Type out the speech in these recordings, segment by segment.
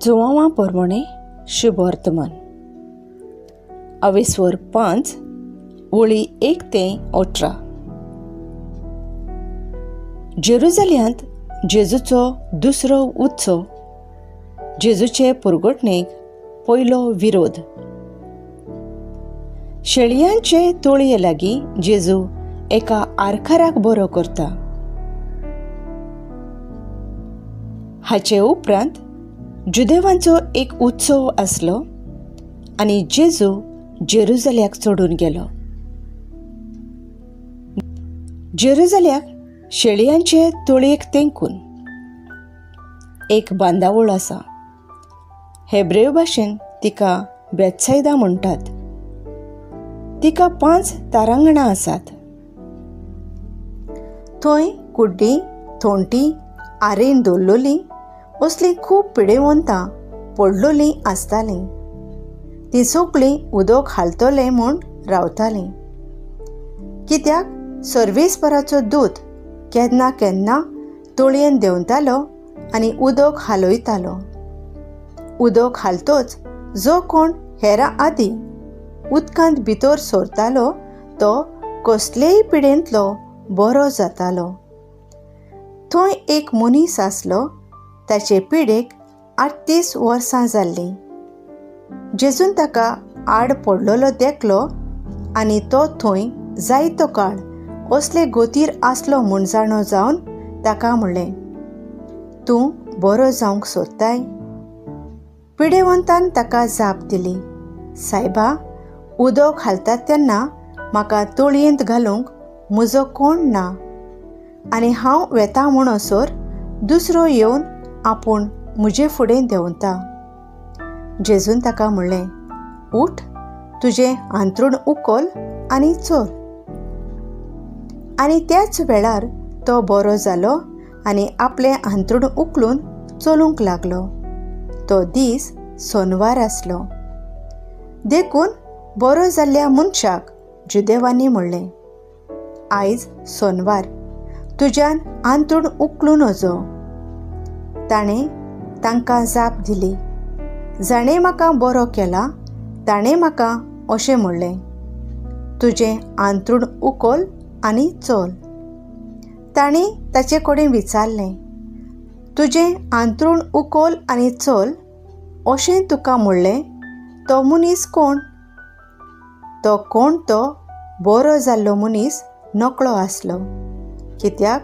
जुवांवा पोरमोणे शुभवर्तमान अवेस्वर 5 वळी 1 ते 18. जेरुजाल्यांत जेजूचो दुसरो उत्सव, जेजूचे पुरगटणेक पयलो विरोध. शेळयांचे तोळये लागीं जेजू एका आरखाराक बरो करता. हाचे उपरांत जुदेवांचो एक उत्सव आसलो आनी जेजू जेरुजाल्याक चडून गेलो. जेरुजाल्याक शेळयांचे तोळयेक तेंकून एक बांदावळ आसा. हेब्रेव भाशेन तिका बेत्सायदा म्हणटात. तिका 5 तारांगणां आसात. थंय कुड्डीं, थोंटी, आरेन दवरलोलीं असलीं खूब पिडेवंतां पडलोलीं आसतालीं. तीं सगळीं उदक हालतलें म्हूण रावतालीं, कित्याक सर्वेस्पराचो दूत केन्ना केन्ना तोळयेन देंवतालो आनी उदक हालयतालो. उदक हालतोच जो कोण हेरां आदीं उदकांत भितर सरतालो तो कसलेय पिडेंतलो बरो जातालो. थंय एक मनीस आसलो, ताचे पिडेक 38 वर्सां जाल्लीं. जेजून ताका आड पडलेलो देखलो आनी तो थंय जायतो काळ असले गोतीर आसलो म्हूण जाणो जावन ताका म्हणलें, तूं बरो जावंक सोदताय? पिडेवंतान ताका जाप दिली, सायबा, उदक घालतात तेन्ना म्हाका तोळयेंत घालूंक म्हजो कोण ना, आनी हांव वेता म्हणसर दुसरो येवन आपूण म्हजे फुडें देंवता. जेजून ताका म्हणलें, उठ, तुजें हांतरूण उखल आनी चल. आनी त्याच वेळार तो बरो जालो आनी आपलें हांतरूण उखलून चलूंक लागलो. तो दीस सोनवार आसलो. देखून बरो जाल्ल्या मनशाक जुदेवांनी म्हणलें, आयज सोनवार, तुज्यान हांतरूण उखलूं नजो. ताणें तांकां जाप दिली, जाणें म्हाका बरो केला ताणें म्हाका अशें म्हणलें, तुजें हांतरूण उखल आनी चल. ताणें ताचे कडेन विचारलें, तुजें हांतरूण उखल आनी चल अशें तुका म्हणलें तो मनीस कोण? तो कोण तो बरो जाल्लो मनीस नकळो आसलो, कित्याक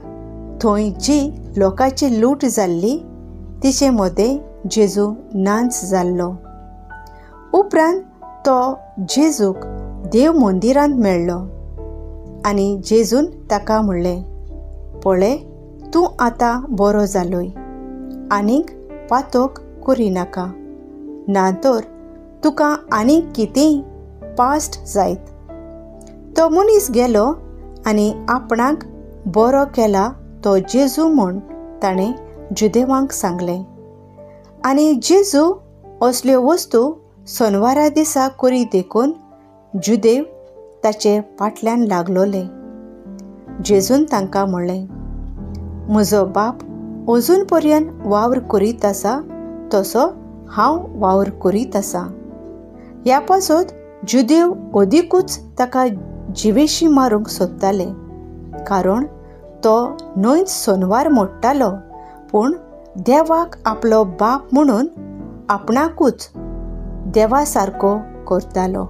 थंय जी लोकांची लूट जाल्ली तिचे मदें जेजू नाच जाल्लो. उपरांत तो जेजूक देव मंदिरांत मेळ्ळो आनी जेजून ताका म्हणलें, पळय, तूं आतां बरो जालोय, आनीक पातोक करिनाका, ना तर तुका आनीक कितेंय पास्ट जायत. तो मनीस गेलो आनी आपणाक बरो केला तो जेजू म्हूण ताणें जुदेवांक सांगलें. आनी जेजू असल्यो वस्तू सोनवारा दिसा करी देखून जुदेव ताचे फाटल्यान लागलोले. जेजून तांकां म्हणलें, म्हजो बाप अजून पर्यंत वावर करीत आसा तसो हांव वावर करीत आसा. ह्या पासत जुदेव अदिकूच ताका जिवेशी मारूंक सोदताले, कारण तो न्हयच सोनवार मोडटालो, पूण देवाक आपलो बाप म्हणून आपणाकूच देवा सारको करतालो.